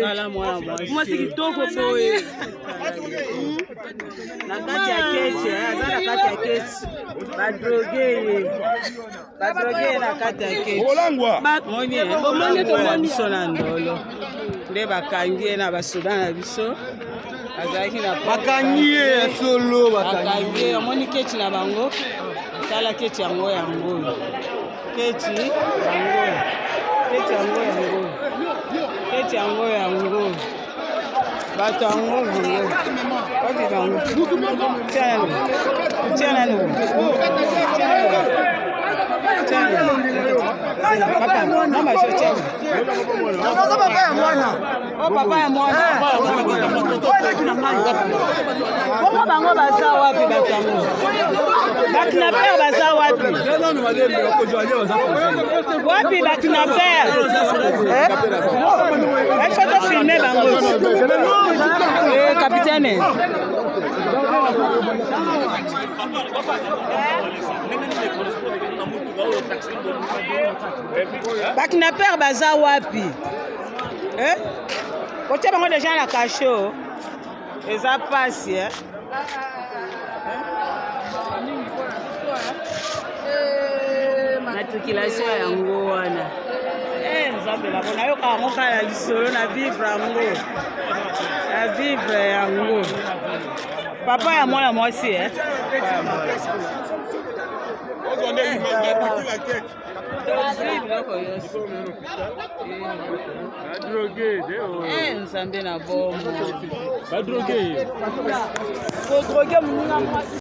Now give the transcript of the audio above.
Tala mwana mwasi kitoko boye na kati ya kechi, eh, aza na kati ya kechi, badroge ye, badroge ye na kati ya kechi. Moni eh, biso na ndolo nde bakangi ye na basoda na biso azalaki na bakangi ye ya solo, bakangi ye. Omoni kechi na bango, tala kechi yango, yango oyo kechi yango, kechi yango, yango kechi yango, yango bato yango bango wapi? Bango tia nanu, tia nanu, tia nanu, tia nanu. Papa, mama, je tiens. Papa ya mwana. Oh, papa ya mwana. Bongo bango baza wapi? Bato yango bakidnappeurs baza wapi? Wapi bakidnappeurs? Il faut tofilmer bango. Capitaine, bakidnappeurs baza wapi? Eh? Kotia bango deja na cachot eza pasi, eh? Matriculation yango wana. Eh, Nzambe nabo, nayoka yango kaka na lisolo, na vivre yango, na vivre yango. Papa ya mwana mwasi, eh? Tozwi biloko nyonso. Eh, Nzambe na bomo, kodroguer moninga mwasi.